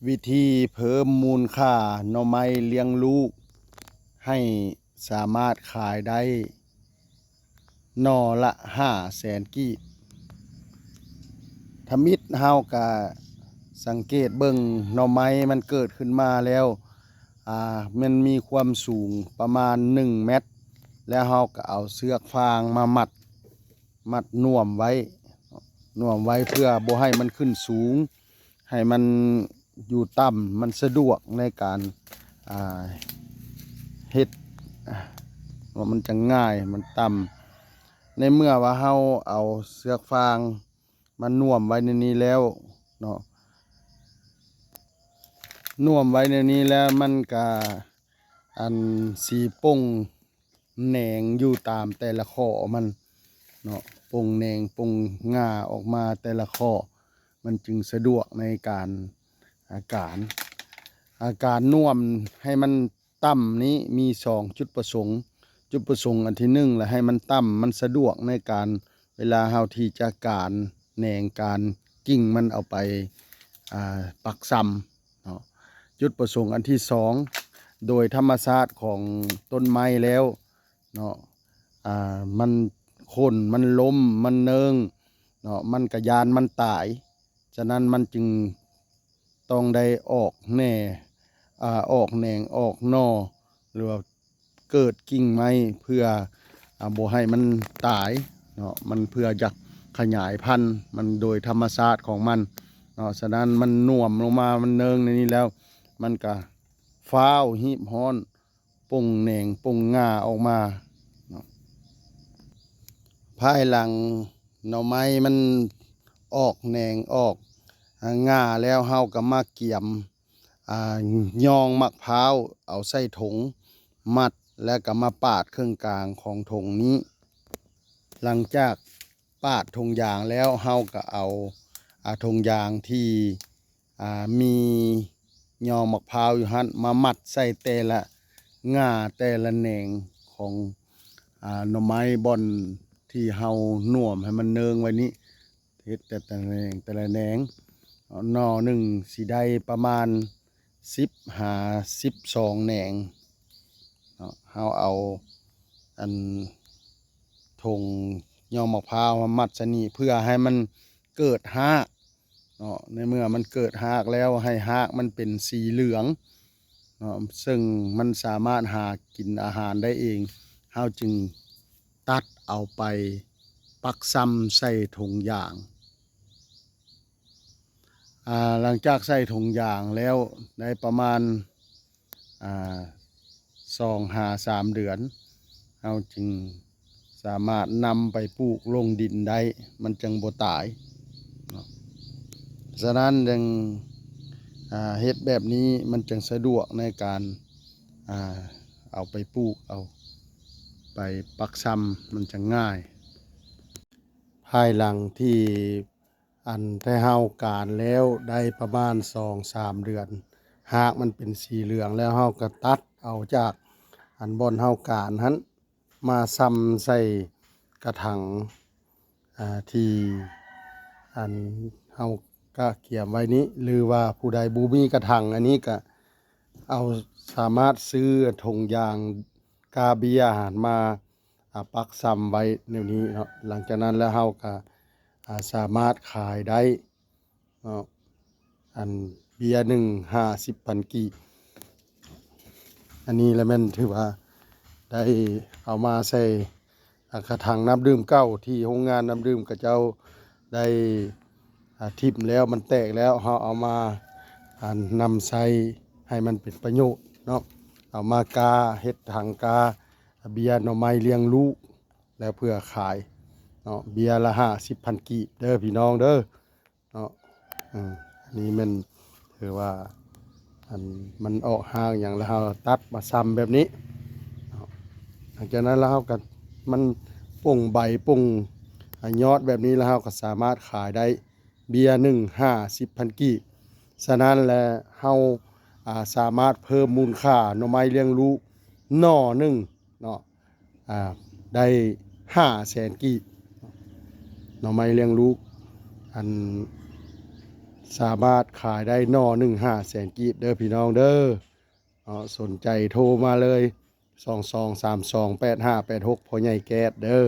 ວິທີເພີ່ມມູນຄ່າໜໍ່ໄມ້ລ້ຽງລູກ ໃຫ້ສາມາດຂາຍໄດ້ໜໍ່ລະຫ້າແສນກີບ. ທຳອິດເຮົາກະສັງເກດເບິ່ງໜໍ່ໄມ້ມັນເກີດຂຶ້ນມາແລ້ວ ອ່າ ມັນມີຄວາມສູງປະມານໜຶ່ງແມັດ ແລ້ວເຮົາກະເອົາເຊືອກຟາງມາມັດ ມັດໜ່ວມໄວ້ ໜ່ວມໄວ້ເພື່ອບໍ່ໃຫ້ມັນຂຶ້ນສູງ ໃຫ້ມັນຢູ່ຕ່ຳ ມັນສະດວກໃນການ ອ່າ ເຮັດ ວ່າມັນຈະງ່າຍ ມັນຕ່ຳ. ໃນເມື່ອວ່າເຮົາເອົາເຊືອກຟາງມາໜ່ວມໄວ້ໃນນີ້ແລ້ວເນາະ ໜ່ວມໄວ້ໃນນີ້ແລ້ວ ມັນກະ ອັນ ຊິປົ່ງ ແໜງຢູ່ຕາມແຕ່ລະຂໍ້ມັນເນາະ ປົ່ງແໜງປົ່ງງ່າອອກມາແຕ່ລະຂໍ້ ມັນຈຶ່ງສະດວກໃນການ ອາ ການ ອາ ການໜ່ວມໃຫ້ມັນຕ່ຳນີ້ມີສອງຈຸດປະສົງ. ຈຸດປະສົງອັນທີໜຶ່ງລະໃຫ້ມັນຕ່ຳ ມັນສະດວກໃນການ ເວລາເຮົາທີ່ຈະການແໜງການກິ່ງມັນເອົາໄປ ອ່າ ປັກຊຳເນາະ. ຈຸດປະສົງອັນທີສອງ ໂດຍທຳມະຊາດຂອງຕົ້ນໄມ້ແລ້ວເນາະ ອ່າ ມັນຂົນ ມັນລົ້ມ ມັນເນີງເນາະ ມັນກະຢ້ານມັນຕາຍ. ສະນັ້ນມັນຈຶ່ງຕ້ອງໄດ້ອອກແໜ່ ອາ ອອກແໜງອອກໜໍ່ ຫຼືວ່າ ເກີດກິ່ງໄມ້ເພື່ອ ອາ ບໍ່ໃຫ້ມັນຕາຍເນາະ ມັນເພື່ອຢາກຂະຫຍາຍພັນມັນໂດຍທຳມະຊາດຂອງມັນເນາະ. ສະນັ້ນມັນໜ່ວມລົງມາ ມັນເນີງໃນນີ້ແລ້ວ ມັນກະຟ້າວຮີບຮ້ອນ ປົ່ງແໜງປົ່ງງ່າອອກມາເນາະ. ພາຍຫຼັງໜໍ່ໄມ້ມັນອອກແໜງອອກ ອາ ງ່າແລ້ວ ເຮົາກະມາກຽມ ອ່າ ຍອງໝາກພ້າວເອົາໃສ່ຖົງມັດ ແລ້ວກະມາປາດເຄິ່ງກາງຂອງຖົງນີ້. ຫຼັງຈາກປາດຖົງຢາງແລ້ວ ເຮົາກະເອົາ ອາ ຖົງຢາງທີ່ ອາ ມີຍອງໝາກພ້າວຢູ່ຫັ້ນມາມັດໃສ່ແຕ່ລະງ່າແຕ່ລະແໜງຂອງ ອາ ໜໍ່ໄມ້ບ່ອນທີ່ເຮົາໜ່ວມໃຫ້ມັນເນີງໄວ້ນີ້ ເຮັດແຕ່ ແຕ່ລະແໜງ ແຕ່ລະແໜງ ໜໍ່ໜຶ່ງຊິໄດ້ປະມານສິບຫາສິບສອງແໜງເນາະ. ເຮົາເອົາອັນຖົງຍອງໝາກພ້າວມາມັດຊະນີ້ ເພື່ອໃຫ້ມັນເກີດຮາກເນາະ. ໃນເມື່ອມັນເກີດຮາກແລ້ວ ໃຫ້ຮາກມັນເປັນສີເຫຼືອງເນາະ ເຊິ່ງມັນສາມາດຫາກິນອາຫານໄດ້ເອງ ເຮົາຈຶ່ງ ຕັດເອົາໄປປັກຊຳໃສ່ຖົງຢາງ. ອາ ຫຼັງຈາກໃສ່ຖົງຢາງແລ້ວໄດ້ປະມານ ອາ ສອງຫາສາມເດືອນ ເຮົາຈຶ່ງສາມາດນຳໄປປູກລົງດິນໄດ້ ມັນຈັ່ງບໍ່ຕາຍເນາະ. ສະນັ້ນຈຶ່ງ ອາ ເຮັດແບບນີ້ມັນຈຶ່ງສະດວກໃນການ ອາ ເອົາໄປປູກ ເອົາໄປປັກຊຳ ມັນຈະງ່າຍ. ພາຍຫຼັງທີ່ ອັນ ແຕ່ເຮົາການແລ້ວໄດ້ປະມານສອງສາມເດືອນ ຮາກມັນເປັນສີເຫຼືອງແລ້ວ ເຮົາກະຕັດເອົາຈາກ ອັນ ບ່ອນເຮົາການຫັ້ນ ມາຊຳໃສ່ກະຖັງ ອາ ທີ່ ອັນ ເຮົາກະກຽມໄວ້ນີ້ ຫຼືວ່າຜູ້ໃດບໍ່ມີກະຖັງ ອັນນີ້ກະເອົາ ສາມາດຊື້ຖົງຢາງກາເບຍຫັ້ນມາ ອາ ປັກຊຳໄວ້ແນວນີ້ເນາະ. ຫຼັງຈາກນັ້ນແລ້ວເຮົາກະ ອາ ສາມາດຂາຍໄດ້ເນາະ ອັນ ເບຍໜຶ່ງຫ້າສິບພັນກີບ. ອັນນີ້ລະແມ່ນຖືວ່າໄດ້ເອົາມາໃສ່ ອາ ກະຖັງນ້ຳດື່ມເກົ່າ ທີ່ໂຮງງານນ້ຳດື່ມເຂົາເຈົ້າໄດ້ ອາ ຖິ້ມແລ້ວ ມັນແຕກແລ້ວ ເຮົາເອົາມາ ອາ ນຳໃຊ້ໃຫ້ມັນເປັນປະໂຫຍດເນາະ ເອົາມາກາ ເຮັດຖັງກາເບຍໜໍ່ໄມ້ລ້ຽງລູກ ແລ້ວເພື່ອຂາຍເນາະ ເບຍລະຫ້າສິບພັນກີບເດີພີ່ນ້ອງເດີ. ເນາະ ອືມ ອັນນີ້ແມ່ນຖືວ່າ ອັນ ມັນອອກຮາກຫຍັງ ແລ້ວເຮົາຕັດມາຊຳແບບນີ້ເນາະ. ຫຼັງຈາກນັ້ນແລ້ວເຮົາກະ ມັນປົ່ງໃບປົ່ງ ອາ ຍອດແບບນີ້ ແລ້ວເຮົາກະສາມາດຂາຍໄດ້ເບຍໜຶ່ງຫ້າສິບພັນກີບ. ສະນັ້ນແລ້ວເຮົາ ອາ ສາມາດເພີ່ມມູນຄ່າໜໍ່ໄມ້ລ້ຽງລູກໜໍ່ໜຶ່ງເນາະ ອາ ໄດ້ຫ້າແສນກີບ ໜໍ່ໄມ້ລ້ຽງລູກ ອັນ ສາມາດຂາຍໄດ້ໜໍ່ໜຶ່ງຫ້າແສນກີບເດີພີ່ນ້ອງເດີ. ເນາະ ສົນໃຈໂທມາເລີຍ ສອງສອງສາມສອງແປດຫ້າແປດຫົກ ພໍ່ໃຫຍ່ແກດເດີ.